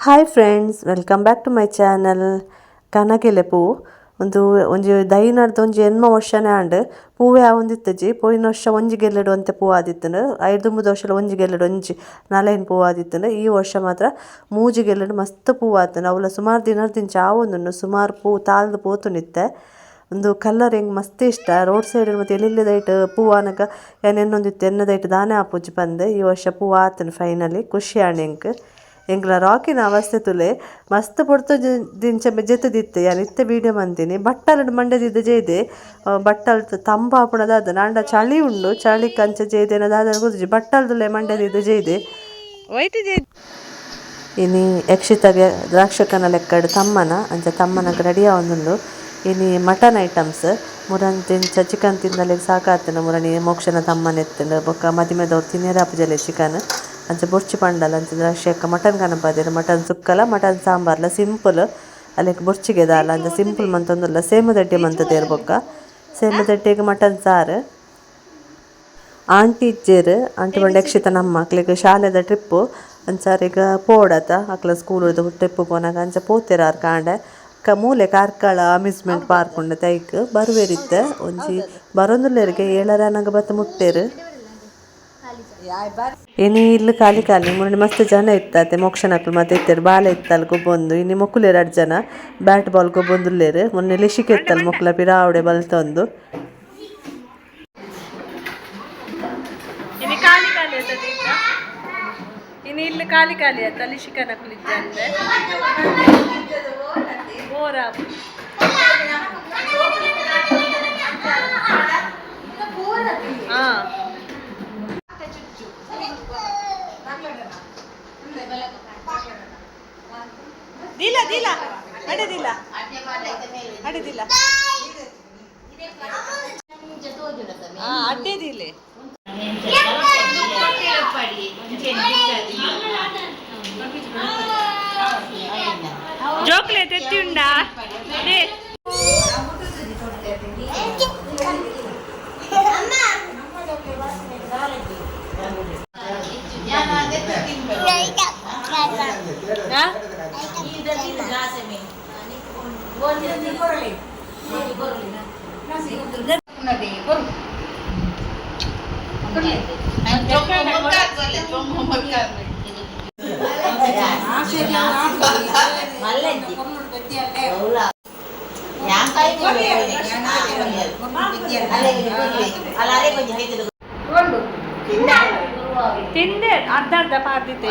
Hi friends, welcome back to my channel. ಕನಗೆಲೆ ಪೂ ಒಂದು ಒಂಜಿ ದೈನರ್ದ್ ಒಂಜಿ ಎನ್ಮ ವರ್ಷನೇ ಆಂಡ್ ಪೂವೆ ಆವೊಂದಿತ್ತಿಜಿ. ಪೋಯಿನ ವರ್ಷ ಒಂಜಿ ಗೆಲ್ಲೆಡ್ ಒಂತೆ ಪೂ ಆದಿತ್ತ್ಂಡ್. ಐರ್ದುಂಬುದ ವರ್ಷಲ ಒಂಜಿ ಗೆಲ್ಲೆಡ್ ಒಂಜಿ ನಾಲೈನ್ ಪೂ ಆದಿತ್ತ್ಂಡ್. ಈ ವರ್ಷ ಮಾತ್ರ ಮೂಜಿ ಗೆಲ್ಲೆಡ್ ಮಸ್ತ್ ಪೂ ಆತ್ಂಡ್. ಅವ್ಲ ಸುಮಾರ್ ದಿನರ್ದಿಂಚ ಆವೊಂದುಂಡು. ಸುಮಾರ್ ಪೂ ತಾಲ್ದ್ ಪೋತುಂಡಿತ್ತೆ. ಉಂದು ಕಲರ್ ಎಂಕ್ ಮಸ್ತ್ ಇಷ್ಟ. ರೋಡ್ ಸೈಡ್ ಮತ್ತೆ ಎಲ್ಲೆಲ್ಲೆ ದೈಟ್ ಪೂ ಆನಗ ಯಾನ್ ಎನ್ನೊಂದಿತ್ತೆ ಎನ್ನ ದೈಟ್ ದಾನೆ ಆಪುಜಿ ಪಂದ್. ಈ ವರ್ಷ ಪೂ ಆತ್ಂಡ್ ಫೈನಲಿ. ಖುಷಿ ಆಂಡ್ ಎಂಕ್. ಎಂಕ್ಲ ರಾಕಿನ ಅವಸ್ಥೆ ತೂಲೆ. ಮಸ್ತ್ ಪೊರ್ತು ದಿಂಚ ಜೆತ್ತುದಿತ್ತೆ ಯಾನ್ ಇತ್ತೆ ವೀಡಿಯೋ ಮಂತಿನಿ. ಬಟ್ಟಲಡ್ ಮಂಡೆ ಜೇದೆ ಬಟ್ಟಲ್ ತಂಪಾಪುಣ ದಾದ ಆಂಡ ಚಳಿ ಉಂಡು. ಚಳಿಕ್ ಅಂಚ ಜೇದೆನ ದಾದ ಗೊತ್ತುಜಿ. ಬಟ್ಟಲ್ದುಲೆ ಮಂಡೆ ಜೇದೆ. ಇನಿ ಯಕ್ಷಿತಗೆ ದ್ರಾಕ್ಷಕನ ಲೆಕ್ಕಡ್ ತಮ್ಮನ ಅಂಚ ತಮ್ಮನಗ್ ರೆಡಿ ಆವೊಂದುಂಡು. ಇನಿ ಮಟನ್ ಐಟಮ್ಸ್ ಮುರನ್ ತಿಂಚ ಚಿಕನ್ ತಿಂದಲೆಗ್ ಸಾಕಾತುಂಡು. ಮುರಣಿ ಮೋಕ್ಷನ ತಮ್ಮನ ಎತ್ತುಂಡು ಬೊಕ್ಕ ಮದಿಮೆದವ್ರು ತಿನ್ಯೆರೆ ಆಪುಜಲೆ ಚಿಕನ್ ಅಂಚ ಬೊರ್ಚಿ ಪಂಡಲ ಅಂಚ ದ್ರಾಕ್ಷಕ್ಕ ಮಟನ್ ಕನಪಾದೆರ್. ಮಟನ್ ಸುಕ್ಕಲ ಮಟನ್ ಸಾಂಬಾರ್ಲ ಸಿಂಪಲ್ ಅಲೆಕ್ ಬೊರ್ಚಿಗೆ ದಾಲ ಅಂಚ ಸಿಂಪಲ್ ಮಂತೊಂದುಲ್ಲ. ಸೇಮದಡ್ಡೆ ಮಂತುದೆರ್ ಬೊಕ್ಕ ಸೇಮದಡ್ಡೆಗ್ ಮಟನ್ ಸಾರು. ಆಂಟಿ ಇಜ್ಜೆರ್. ಆಂಟಿ ಪಂಡ ಯಕ್ಷಿತನ ಅಮ್ಮ. ಅಕ್ಲೆಗ್ ಶಾಲೆದ ಟ್ರಿಪ್ಪು ಅಂಚಾರಿಗ ಪೋಡತ ಅಕ್ಲ ಸ್ಕೂಲ್ ಟ್ರಿಪ್ ಪೋನಾಗ ಅಂಚ ಪೋತೆರ್ ಆರ್ ಕಾಂಡೆ. ಮೂಲೆ ಕಾರ್ಕಳ ಅಮ್ಯೂಸ್ಮೆಂಟ್ ಪಾರ್ಕ್ ಉಂಡು ತೈಕ್ ಬರುವೆರಿತ್ತೆ. ಒಂಜಿ ಬರೊಂದುಲ್ಲೆರ್ಗೆ ಏಳರೆ ಆನಗ ಬತ್ತ್ ಮುಟ್ಟೆರ್. ಇನಿ ಇಲ್ಲು ಖಾಲಿ ಖಾಲಿ. ಮುರಣಿ ಮಸ್ತ್ ಜನ ಇತ್ತತೆ. ಮೋಕ್ಷನಕುಲು ಮಾತ ಇತ್ತೆರ್. ಬಾಲೆ ಇತ್ತಲ್ ಗೊಬ್ಬೊಂದು. ಇನಿ ಮೊಕುಲೆರ್ ರಡ್ಡ್ ಜನ ಬ್ಯಾಟ್ ಬಾಲ್ ಗೊಬ್ಬೊಂದುಲ್ಲೆರ್. ಮೊನ್ನೆ ಲಿಶಿಕ ಇತ್ತಲ್ ಮೊಕ್ಲ ಪಿರಾವುಡೆ ಬಲ್ತೊಂದು. ಇನಿ ಖಾಲಿ ಖಾಲಿ ಆತದೆ ಇತ್ತ. ಇನಿ ಇಲ್ಲು ಖಾಲಿ ಖಾಲಿ ಆತ. ಲಿಶಿಕನಕುಲು ಇಜ್ಜಂದೆ ಬೋರ್ ಆಪು. ಹಾ ದಿಲ ದಿಲ ಅಡೆದಿಲ್ಲ ಅಡೆದಿಲ್ಲ ಅಡ್ಡೆದಿಲ್ಲ. ಜೋಕ್ಲೆ ತೆತ್ತಿ ಉಂಡಾ? ತಿಂದೆ ಅರ್ಧ ಅರ್ಧ ಪಾರ್ದಿತ್ತೆ.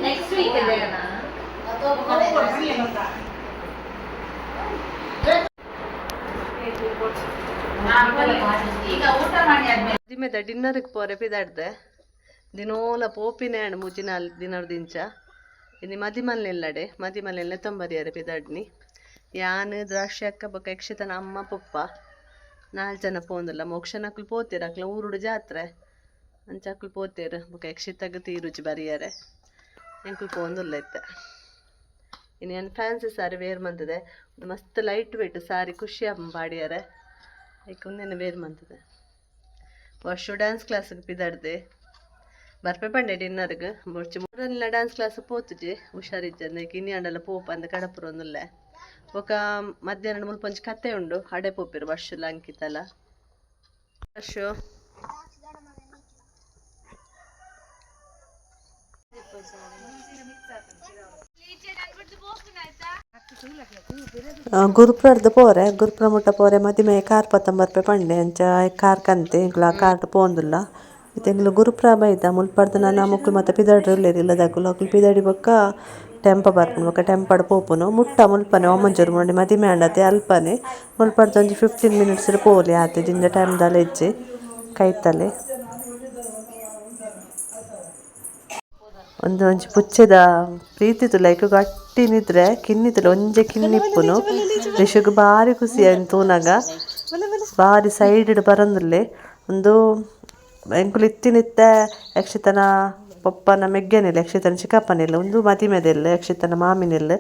Next week ಮದಿಮೆದ ಡಿನ್ನರ್ಗೆ ಪೋರೆ ಪಿದಾಡ್ದೆ. ದಿನೋಲ ಪೋಪಿನೇ ಆಂಡ್ ಮೂಜಿ ನಾಲ್ ದಿನರ್ದಿಂಚ. ಇನಿ ಮದಿಮಲ್ನೆಲ್ಲಡೆ ಮದಿಮಲ್ನೆಲ್ಲ ತೊಂಬರಿಯರೆ ಪಿದಾಡ್ನಿ. ಯಾನ್ ದ್ರಾಕ್ಷಿ ಅಕ್ಕ ಬೊಕ್ಕ ಯಕ್ಷಿತನ ಅಮ್ಮ ಪೊಪ್ಪ ನಾಲ್ ಜನ ಪೋಂದುಲ್ಲ. ಮೋಕ್ಷನಕುಲು ಪೋತೆರ್. ಅಕ್ಲ ಊರುಡು ಜಾತ್ರೆ ಅಂಚ ಅಕ್ಲು ಪೋತೆರ್. ಬೊಕ್ಕ ಯಕ್ಷಿತಗ್ ತೀರುಜಿ ಬರಿಯರೆ. ಎಂಕುಲು ಪೋಂದುಲ್ಲ ಇತ್ತೆ. ಇನಿ ಯಾನ್ ಫ್ಯಾನ್ಸಿ ಸಾರಿ ವೇರ್ ಮಂತುದೆ. ಮಸ್ತ್ ಲೈಟ್ ವೇಟ್ ಸಾರಿ ಖುಷಿ ಆಪುಂಡು ಪಾಡಿಯರೆ. ಐಕ್ ಉಂದೆನ್ ವೇರ್ ಮಂತುದೆ. ವರ್ಷ ಡ್ಯಾನ್ಸ್ ಕ್ಲಾಸ್ಗೆ ಪಿದಾಡ್ದೆ. ಬರ್ಪೆ ಪಂಡೆ ಡಿನ್ನರ್ಗ್. ಬೊರ್ಚಿ ಮೂರನೆಲ್ಲ ಡ್ಯಾನ್ಸ್ ಕ್ಲಾಸ್ ಪೋತುಜಿ ಹುಷಾರಿಜ್ಜಂದೆ. ಇನಿ ಆಂಡಲ ಪೋಪ ಅಂದ್ ಕಡಪುರೊಂದುಲ್ಲೆ. ಬೊಕ ಮಧ್ಯಾಹ್ನ ಮುಲ್ಪ ಒಂಜಿ ಕತೆ ಉಂಡು. ಅಡೆ ಪೋಪೆರ್ ವರ್ಷಲ ಅಂಕಿತಲ. ವರ್ಷ ಗುರುಪ್ರರ್ದ್ ಪೋರೆ ಗುರುಪ್ರ ಮುಟ್ಟ ಪೋರೆ ಮದಿಮೆ ಕಾರ್ ಪತ್ತೊಂಬರ್ಪೆ ಪಂಡೆ. ಅಂಚ ಕಾರ್ ಕಂತೆ ಎಂಕ್ಲ ಕಾರ್ ಪೋಂದುಲ್ಲ. ಇತ್ತೆ ಎಂಕ್ಲ ಗುರುಪ್ರ ಬೈದ. ಮುಲ್ಪರ್ದ್ ನನ ಮೊಕುಲು ಮಾತ ಪಿದಾಡ್ರೆ ಉಲ್ಲೆರ್ ಇಲ್ಲದಕುಲು. ಅಕುಲು ಪಿದಾಡಿ ಬೊಕ್ಕ ಟೆಂಪ ಬರ್ಪುಂಡು. ಬೊಕ್ಕ ಟೆಂಪಡ್ ಪೋಪುನು. ಮುಟ್ಟ ಮುಲ್ಪನೆ ಓಮಂಜೂರು ಮೊನ್ನೆ ಮದಿಮೆ ಆಂಡತೆ ಅಲ್ಪನೆ. ಮುಲ್ಪರ್ದ್ ಒಂಜಿ 15 ಮಿನಿಟ್ಸ್ ಪೋಲಿ ಆತೆ. ಜಿಂಜ ಟೈಮ್ ದಾಲ ಇಜ್ಜಿ ಕೈತಲೆ. ಒಂದು ಒಂಜಿ ಪುಚ್ಚೆದ ಪ್ರೀತಿ ತುಲೈಕ್ ಗಟ್ಟಿ ನಿದ್ರೆ ಕಿನ್ನಿ ತುಲೆ ಒಂಜೆ ಕಿನ್ನಿ ಇಪ್ಪುನು. ರಿಷುಗ್ ಬಾರಿ ಖುಷಿ ಆಯ್ತು ತೂನಗ. ಬಾರಿ ಸೈಡ್ ಬರಂದುಲ್ಲೆ. ಒಂದು ಎಂಕುಲು ಇತ್ತಿನಿತ್ತೆ ಯಕ್ಷಿತನ ಪೊಪ್ಪನ ಮೆಗ್ಗೆನಿಲ್ಲ ಯಕ್ಷಿತನ ಚಿಕ್ಕಪ್ಪನಿಲ್ಲ. ಉಂದು ಮದಿಮೆದೆಲ್ಲ ಯಕ್ಷಿತನ ಮಾಮಿನೆಲ್ಲ.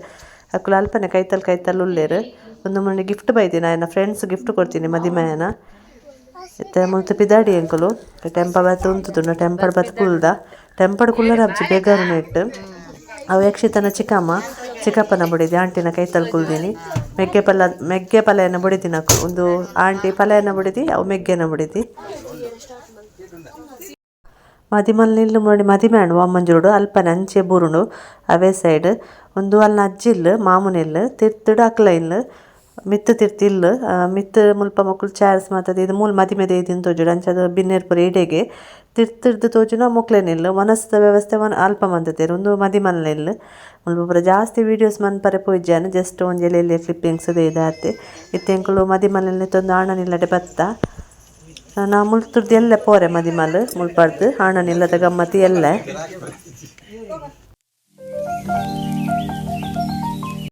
ಅಕುಲು ಅಲ್ಪನೆ ಕೈತಲ್ ಕೈತಲ್ ಉಲ್ಲೆರ್. ಒಂದು ಮೊನ್ನೆ ಗಿಫ್ಟ್ ಬೈದಿನ ಆಯನ ಫ್ರೆಂಡ್ಸ್ ಗಿಫ್ಟ್ ಕೊಡ್ತೀನಿ ಮದಿಮಯನ. ಇತ್ತೆ ಮುಲ್ತು ಪಿದಾಡಿ ಎಂಕುಲು ಟೆಂಪ ಬತ್ತ್ ಉಂತುದುಂಡು ಟೆಂಪಡ್ ಬತ್ತ್ ಕುಲ್ದ ಟೆಂಪಡ್ ಕುಲ್ಲರ ಅಬ್ಜಿ ಬೆಗರುನೆಟ್ ಅವು ಯಕ್ಷಿತನ ಚಿಕ್ಕಮ್ಮ ಚಿಕ್ಕಪ್ಪನ ಬುಡಿದಿ ಆಂಟಿನ ಕೈತಲ್ ಕುಲ್ದಿನಿ. ಮೆಗ್ಗೆ ಪಲ್ಲ ಮೆಗ್ಗೆ ಪಲೆಯನ್ನ ಬುಡಿದಿನಕು ಉಂದು ಆಂಟಿ ಪಲೆಯನ್ನ ಬುಡಿದಿ ಅವು ಮೆಗ್ಗೆನ ಬುಡಿದಿ. ಮದಿಮಲ್ ಇಲ್ಲ್ ನೋಡಿ ಮದಿಮೆ ಆಂಡ್ ವಾಮಂಜೂರುಡು ಅಲ್ಪನೆ ಅಂಚೆ ಬೂರುಂಡು ಅವೇ ಸೈಡ್. ಉಂದು ಅಲ್ನ ಅಜ್ಜಿ ಇಲ್ಲ್ ಮಾಮುನ ಇಲ್ಲ್ ತಿರ್ತುಡು ಅಕ್ಲೆ ಇಲ್ಲ್ ಮಿತ್ತ್ ತಿರ್ತ್ ಇಲ್ಲ್ ಮಿತ್ತ್ ಮುಲ್ಪ ಮೊಕುಲು ಚೈರ್ಸ್ ಮಾತ ದೀದ್ ಮೂಲು ಮದಿಮೆ ದೈದಿನ ತೋಜೊಡು ಅಂಚಾದ್ ಬಿನ್ನೆರ್ ಪೂರ ಇಡೆಗೆ ತಿರ್ತುರ್ದು ತೋಜುನ ಮೊಕ್ಲೆನ ಇಲ್ಲ್ ವನಸ್ದ ವ್ಯವಸ್ಥೆ ಅಲ್ಪ ಮಂತುದೆರ್ ಉಂದು ಮದಿಮಲ್ನ ಇಲ್ಲ್. ಮುಲ್ಪ ಪೂರ ಜಾಸ್ತಿ ವೀಡಿಯೋಸ್ ಮನ್ಪರೆ ಪೋಯಿಜಿ ಯಾನ್ ಜಸ್ಟ್ ಒಂಜಿ ಎಲ್ಯ ಎಲ್ಯ ಕ್ಲಿಪ್ಪಿಂಗ್ಸ್ ದೈದ ಆತೆ. ಇತ್ತೆ ಎಂಕುಲು ಮದಿಮಲ್ನ್ ಲೆತ್ತೊಂದು ಆಣನ ಇಲ್ಲಡೆ ಬತ್ತ. ನನ ಮುಲ್ತುರ್ದು ಎಲ್ಲೆ ಪೋರೆ ಮದಿಮಲ್ ಮುಲ್ಪರ್ದ್ ಆಣನ ಇಲ್ಲದ ಗಮ್ಮತ್ ಎಲ್ಲೆ.